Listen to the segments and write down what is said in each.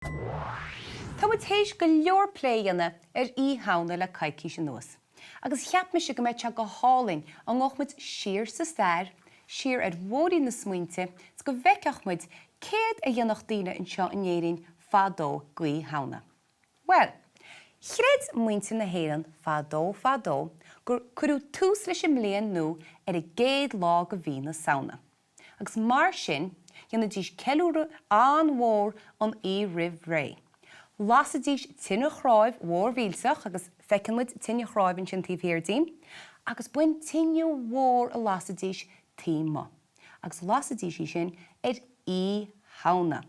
Tá muid théis go leor plé a dhéanamh ar Oíche Shamhna le coicís anuas, agus cheap mise go mbeadh sé go hálainn dá ngabhfadh muid siar sa stair, siar ar bhóithrín na smaointe, 's go bhfeicfeadh muid céard a dhéanfadh daoine anseo in Éirinn fadó d'Oíche Shamhna. Bhuel, chreid muintir na hÉireann fadó fadó gur cuireadh tús leis an mbliain nua ar an gcéad lá de mhí na Samhna. Agus mar sin, dhéanaidís ceiliúradh an-mhór an oíche roimh ré. Lasaidís tine chnáimh mhór mhillteach, agus feiceann muid tine chnáimh ansin taobh thiar dínn, agus b'in tine mhór a lasaidís taobh amuigh. Agus lasaidís í sin ar Oíche Shamhna.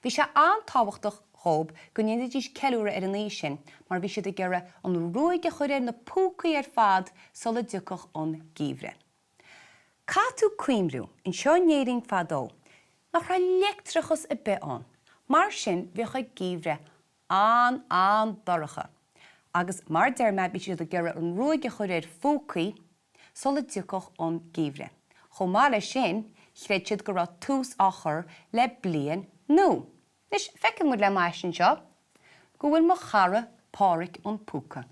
Bhí sé an-tábhachtach dhób go ndéanfaidís ceiliúradh ar an oíche sin mar bhí siad ag iarraidh an ruaig a chur ar na púcaí ar fad sula dtiocfadh an geimhreadh. Caithfidh tú cuimhniú, anseo in Éirinn fadó, nach raibh leictreachas ar bith ann, mar sin bhíodh an geimhreadh an-an-dorcha, agus mar a deir mé, bhí siad ag iarraidh an ruaig a chur ar phúcaí sula dtiocfadh an geimhreadh. Chomh maith leis sin, chreid siad go raibh tús á chur le bliain nua. Anois, feiceann muid le m'ais anseo go bhfuil mo chara Páraic an Púca.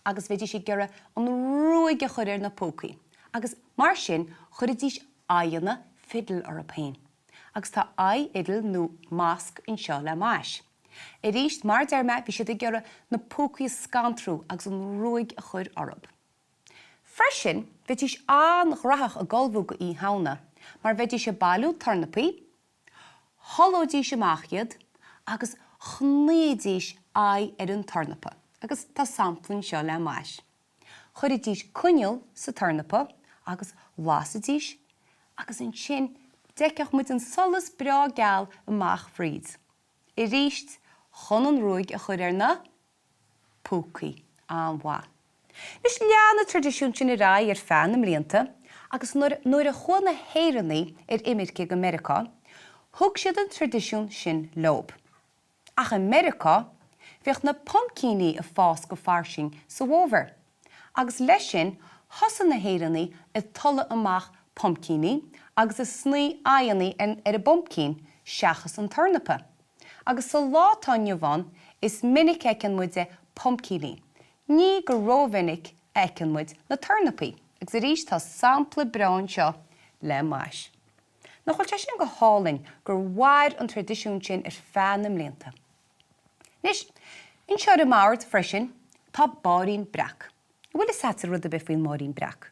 agus bheidís ag iarraidh an ruaig a chur ar na púcaí agus mar sin chuiridís aghaidheanna fidil orthu féin. Agus tá aghaidh fhidil nó masc anseo le m'ais. Arís, mar a deir mé, bhí siad ag iarraidh na púcaí a scantrú agus an ruaig a chur orthu. Freisin, bheidís an-ghraitheach ag ullmhú go Oíche Shamhna mar bheidís ag bailiú tornapaí, Tholóidís amach iad agus shnoídís aghaidh ar an tornapa, agus tá sampla anseo le m'ais. Chuiridís coinneal sa tornapa agus lasaidís agus ansin d'fheicfeadh muid an solas breá geal amach fríd. Arís chun an ruaig a chur ar na. púcaí. An-mhaith. Anois, lean an traidisiún sin ar aghaidh ar feadh na mblianta agus nuair nuair a chuaigh na hÉireannaigh ar imirce go Meiriceá, thug siad an traidisiún sin leob. Ach i Meiriceá, bhíodh na puimcíní ag fás go fairsing sa bhfómhar agus leis sin thosaigh na hÉireannaigh ag tolladh amach puimcíní agus ag snoí aghaidheanna ar an bpuimcín seachas an tornapa. Agus sa lá atá inniu ann, is minic a fheiceann muide puimcíní, ní go rómhinic a fheiceann muid na tornapaí, agus arís tá sampla breá anseo le m'ais. Nach bhfuil sé sin go hálainn gur mhair an traidisiún sin ar feadh na mblianta? Anois, anseo ar an mbord freisin, tá báirín breac. An bhfuil fhios a'dsa rud ar bith faoin mbáirín breac?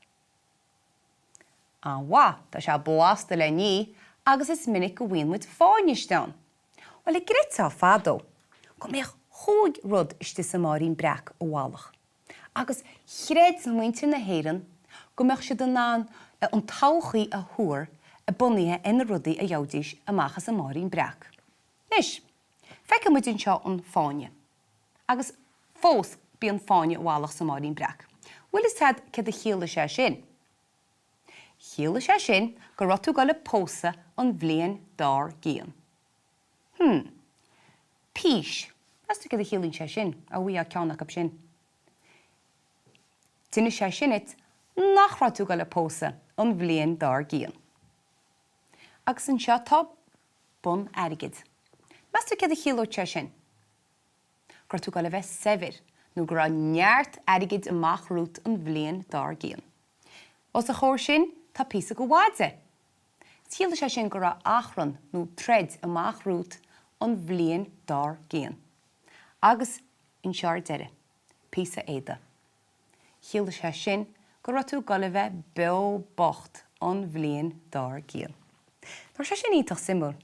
An-mhaith, tá sé blasta le ní agus is minic go bhfaigheann muid fáinne istigh ann. Bhuel, an gcreidfeá fadó go mbíodh chúig rud istigh sa mbáirín breac i bhfalach. Agus chreid muintir na hÉireann go mbeadh siad in ann an todhchaí a thuar bunaithe ar na rudaí a gheobhaidís amach as an mbáirín breac. Anois, feiceann muid anseo an fáinne. Agus fós bíonn fáinne i bhfalach sa mbáirín breac. Bhfuil fhios a'd céard a chiallaigh sé sin? Chiallaigh sé sin go raibh tú ag dul a pósadh an bhliain dár gcionn. Hmm. Pís. Meas tú céard a chiallaíonn sé sin? Á bhfaighfeá ceann acu sin. D'inis sé sin duit nach raibh tú ag dul a pósadh an bhliain dár gcionn. Agus anseo tá bonn airgid. Meas tú céard a chiallódh sé sin? Go raibh tú ag dul a bheith saibhir nó go raibh neart airgid amach romhat an bhliain dár gcionn. Os a chomhair sin, tá píosa de mhaide. Chiallaigh sé sin go raibh achrann nó troid amach romhat an bhliain dár gcionn. Agus anseo ar deireadh, píosa éadaigh. Chiallaigh sé sin go raibh tú ag dul a bheith beo bocht an bhliain dár gcionn. Nach raibh sé sin iontach suimiúil?